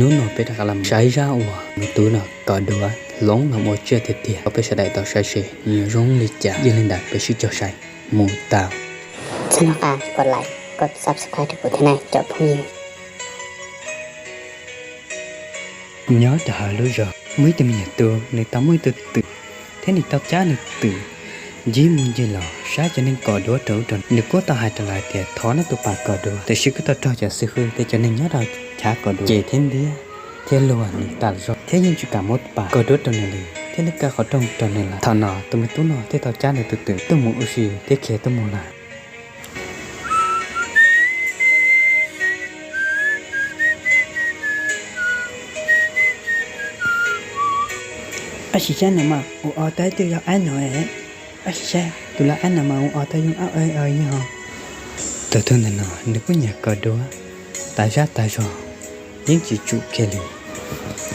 Hnub no peb rov qab los saib zaj uas me tub no kos duav hloov los ua tsiaj tiag tiag rau peb sawv daws tau saib seb nws yuav zoo li cas. Yog li ntawd peb sib cog saib mus tau. Txhob nco qab kos like, kos subscribe rau kuv thiab na cov phooj ywg. Nyob rau hauv lub zos muaj ib tug me nyuam tub, nws tau muaj ib tug twm thiab nws tau cab nws twm ncig mus ncig los saib cov neeg kos duav rau ub rau no. Nws kuj tau hais rau lawv tias thov nej tus pas kos duav, tiam sis kuj tau raug cov xib hwb thiab cov neeg nyob rau chav kos duav cem thiab ntiab thiab luag nws tas zog thiab yeej tsis kam muab pas kos duav rau nws li thiab li kaw qhov rooj rau nws lawm. Thaum no tus me tub no thiaj tau cab nws tus twm tuaj mus ua si thiab khiav tuaj mus lawm. Ab sim saib no mas ua o tau ib tug yog ab no es, ab sim saib tus lau ab no mas ua o tau yog ab o yog ho. Tus tub ntawm no nws kuj nyiam kos duav tas zaj tas zog, yeej tsis tsum kiag li.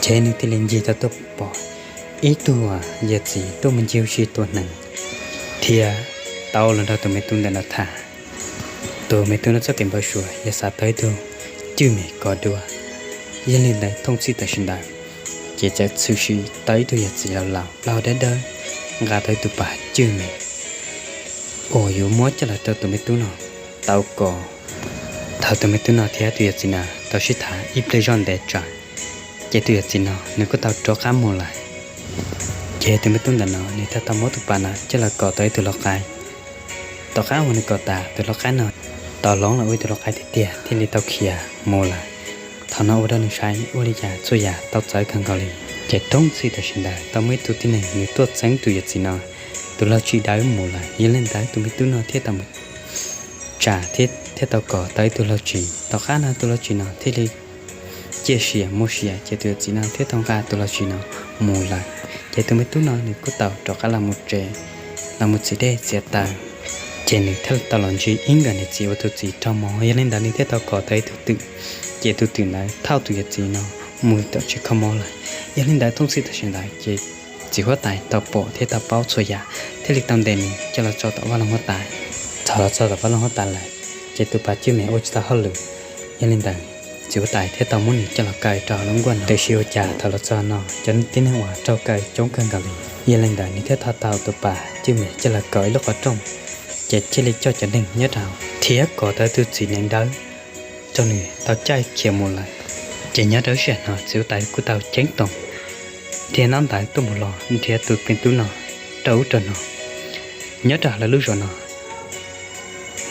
Ces nws thiaj li ncig tau tuaj pom ib tug yawm txiv tuaj mus ncig ua si tua hneev thiab tau los nrog tus me tub ntawm no tham. Tus me tub no txoj kev npau suav yog xav tau ib tug cwj me kos duav, yog li ntawd thooj txhij tam sim ntawd ces txawm tshwm sim tau ib tug yawm txiv laus laus plaub hau dawb dawb nqa tau ib tug pas cwj me uas yuav muab coj los rau tus me tub no tau kos. Thaum tus me tub no thiab tus yawm txiv no tau sib tham ib pliag zoj ntev tsawv, ces tus yawm txiv no nws kuj tau rov qab mus lawm. Ces tus me tub ntawm no nws thiaj tau muab tus pas no coj los kos tau ib tug lau qaib. Tom qab uas nws kos tas tus lau qaib no tau hloov los ua ib tug lau qaib tiag tiag thiaj li tau khiav mus lawm. Thaum no ua rau nws saib ua li cas txhua yam tau txawv kawg nkaus li. Ces thooj txhij tam sim ntawd tau muaj ib tug tib neeg nws tuaj txeeb tus yawm txiv no tus lau tshis dawb mus lawm. Yog li ntawd tus me tub no thiaj tau mus tsa thiab thiaj tau kos tau ib tug lau tshis. Tom qab no tus lau tshis no thiaj li ciaj sia muaj sia, ces tus yawm txiv no thiaj tau nqa tus lau tshis no mus lawm. Ces tus me tub no nws kuj tau rov qab los mus tsev, los mus txiav dej txiav taws, ces nws thiaj tau los ntsib ib nkawm niam txiv uas tus txiv raug mob. Yog li ntawd nws thiaj tau kos tau ib tug twm, ces tus twm ntawd thauj tus yawm txiv no mus tom tsev kho mob lawm. Yog li ntawd thooj txhij tam sim ntawd ces txiv huab tais tau pom thiab tau paub txhua yam, thiaj li tau ntes nws coj los tso tom vaj loog huab tais. Thaum los txog tom vaj loog huab tais lawm, ces tus pas cwj me ua tsis tau hauj lwm. Yog li ntawd txiv huab tais thiaj tau muab nws coj los kaw rau hauv lub nkuaj no. Tiam sis ua cas thaum los txog no cov tib neeg uas raug kaw coob kawg nkaus li. Yog li ntawd nws thiaj tau tau tus pas cwj me coj los kos ib lub qhov rooj, ces thiaj li coj cov neeg nyob rau hauv thiab kos tau tus txiv neev dawb rau nws tau caij khiav mus lawm. Ces nyob rau lub sij hawm no txiv huab tais kuj tau ceeb toom thiab ntaub ntawv tuaj mus los nrhiav tus me tub no rau ub rau no. Nyob rau lawv lub zos no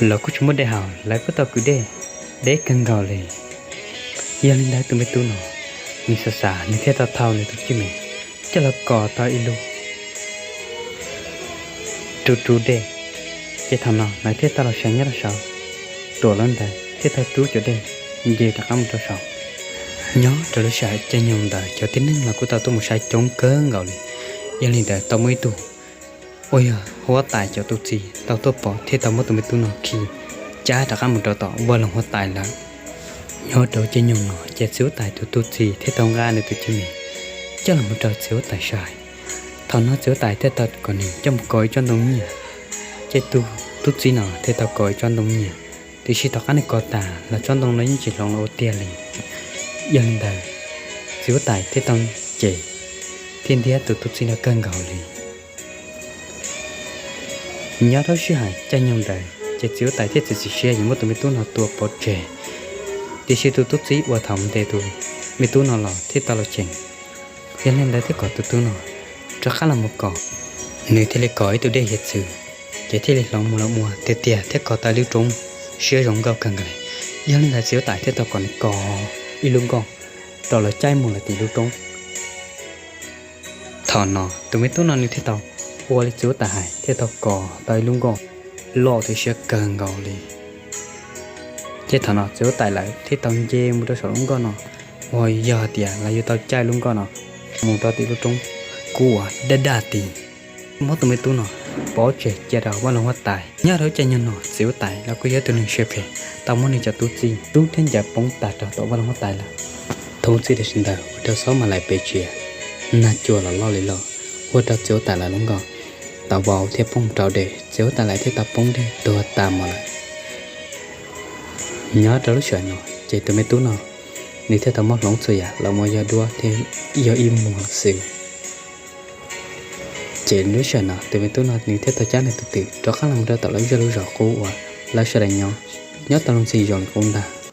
lawv kuj tsis muaj dej haus, lawv kuj tau kwv dej deb kawg nkaus li. Yog li ntawd tus me tub no nws xav xav nws thiaj tau thau nws tus cwj me coj los kos tau ib lub rub rub dej. Ces thaum no lawv thiaj tau los seev nyob rau saud, tuam lawv ntawd thiaj tau rub cov dej nce rov qab mus rau saud. Nyob rau lub sij hawm caij nyoog ntawd cov tib neeg los kuj tau tuaj mus saib coob kawg nkaus li. Yog li ntawd tau muaj ib tug uas yog huab tais cov tub txib tau tuaj pom thiaj tau muab tus me tub no khi cab rov qab mus rau tom vaj loog huab tais lawm. Nyob rau caij nyoog no ces txiv huab tais tus tub txib thiaj tau nqa nws tus cwj me coj los mus rau txiv huab tais saib. Thaum no txiv huab tais thiaj tau kom nws coj mus kos ib tsob ntoo nyiaj. Ces tus tub txib no thiaj tau kos ib tsob ntoo nyiaj, tiam sis tom qab nws kos tas los tsob ntoo no yeej tsis hloov los ua tiag li. Yog li ntawd txiv huab tais thiaj tau cem thiab ntiab tus tub txib no kawg nkaus li. Nyob rau sij hawm caij nyoog ntawd ces txiv huab tais thiaj txiav txim siab yuav muab tus me tub no tua pov tseg, tiam sis tus tub txib uas thaum ntes tus me tub no los thiaj tau los cheem. Yog li ntawd thiaj kom tus tub no rov qab los mus kos, nws thiaj li kos ib tug dej hiav txwv, ces thiaj li hloov mus los ua tiag tiag thiab kos tau ib lub roob siab zoo nkauj kawg nkaus li. Yog li ntawd txiv huab tais thiaj tau kom nws kos ib lub nkoj rau lawv caij mus lawm tim lub roob. Thaum no tus me tub no nws thiaj tau ua li txiv huab tais hais thiaj tau kos tau ib lub nkoj loj thiab siab kawg nkaus li. Ces thaum no txiv huab tais lawv thiaj tau nce mus rau saum lub nkoj no, uas yog hais tias lawv yuav tau caij lub nkoj no mus rau tim lub roob kuj ua daj daj ti, muab tus me tub no pov tseg cia rau vaj loog huab tais. Nyob rau caij nyoog no txiv huab tais los kuj yog tus neeg siab phem, tau muab nws cov tub txib rub thiab ncaws poob tag rau tom vaj loog huab tais lawm. Thooj txhij tam sim ntawd ua rau xob mas laim pes tsia, nag cua los loj li loj, ua rau txiv huab tais lawv lub nkoj tau vau thiab poob rau dej, txiv huab tais lawv thiaj tau poob dej tuag tas mus lawm. Nyob rau lub sij hawm no ces tus me tub no nws thiaj tau muab hloov txhua yam los mus yog duab thiab yog ib muag xwb. Ces lub sij hawm no tus me tub no nws thiaj tau cab nws tus twm rov qab los rau tom lawv zej lub zos qub uas lawv sawv daws nyob, nyob tau luag ntxhi zoo li qub ntag.